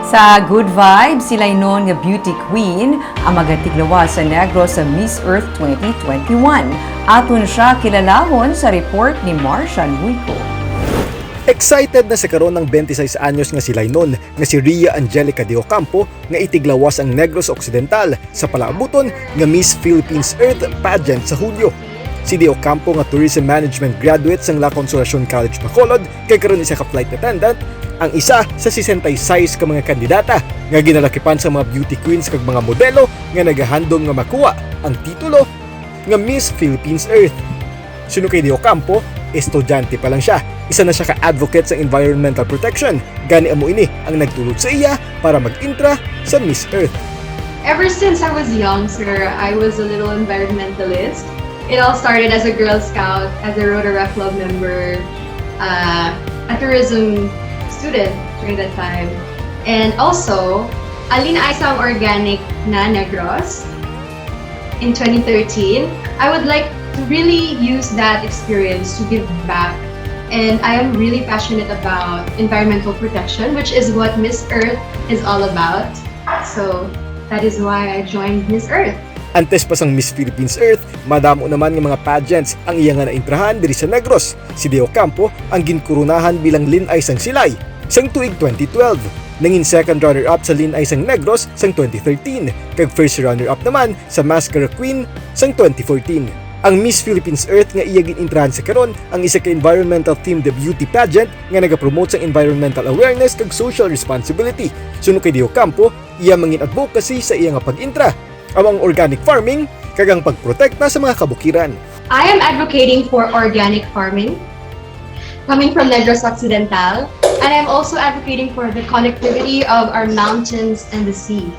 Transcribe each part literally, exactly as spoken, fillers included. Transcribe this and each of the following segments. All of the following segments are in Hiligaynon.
Sa Good Vibes, si Lainon nga beauty queen ang magatiglawas sa Negros sa Miss Earth twenty twenty-one. Aton siya kilalahon sa report ni Marshall Muico. Excited na sa karon ang twenty-six anyos nga si Lainon nga si Ria Angelica de Ocampo nga itiglawas ang Negros Occidental sa palaabuton nga Miss Philippines Earth Pageant sa Hulyo. Si De Ocampo nga Tourism Management graduate sang La Consolacion College Bacolod kag karon isa ka flight attendant, ang isa sa sesenta y seis ka mga kandidata nga ginalakipan sa mga beauty queens kag mga modelo nga nagahandom nga makuha ang titulo nga Miss Philippines Earth. Suno kay De Ocampo, estudyante pa lang siya. Isa na siya ka advocate sa environmental protection, gani amo ini ang nagtulod sa iya para mag-intra sa Miss Earth. Ever since I was young, sir, I was a little environmentalist. It all started as a Girl Scout, as a Rotaract Club member, uh, a tourism student during that time. And also, alin ay sa organic na Negros in twenty thirteen, I would like to really use that experience to give back. And I am really passionate about environmental protection, which is what Miss Earth is all about. So that is why I joined Miss Earth. Antes pa sang Miss Philippines Earth, madamo naman nga mga pageants ang iya nga naintrahan diri sa Negros. Si De Ocampo ang ginkoronahan bilang Lin-ay sang Silay sang tuig twenty twelve. Nangin second runner-up sa Lin-ay sang Negros sang twenty thirteen, kag first runner-up naman sa Mascara Queen sang twenty fourteen. Ang Miss Philippines Earth nga iya gin-intrahan sa karon ang isa ka environmental themed beauty pageant nga nagapromote sang environmental awareness kag social responsibility. Suno kay De Ocampo, iya mangin advocacy sa iya nga pag-intra amo ang organic farming kag ang pagprotekta sa mga kabukiran. I am advocating for organic farming coming from Negros Occidental, and I'm also advocating for the connectivity of our mountains and the sea,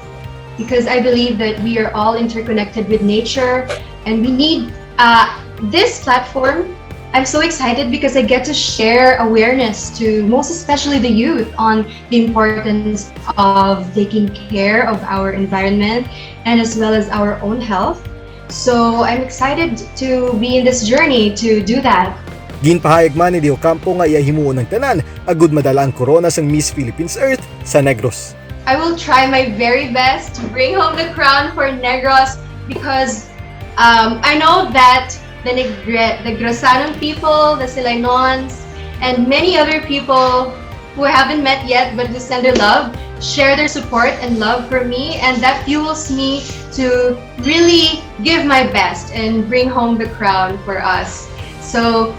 because I believe that we are all interconnected with nature, and we need uh, this platform. I'm so excited because I get to share awareness to most especially the youth on the importance of taking care of our environment and as well as our own health. So I'm excited to be in this journey to do that. Ginpahayag man ni De Ocampo nga iya himuon ang tanan agud madala ang korona sang Miss Philippines Earth sa Negros. I will try my very best to bring home the crown for Negros because um, I know that the, Negre- the Negrosanon people, the Silaynons, and many other people who I haven't met yet but who send their love, share their support and love for me, and that fuels me to really give my best and bring home the crown for us. So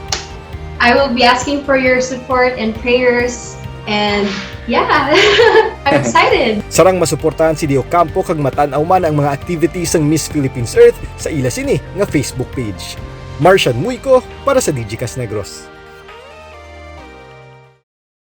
I will be asking for your support and prayers, and yeah, I'm excited. Sarang masuportahan si De Ocampo kag matan-aw man ang mga activities sang Miss Philippines Earth sa ila sini nga Facebook page. Martian Muico para sa Digicast Negros.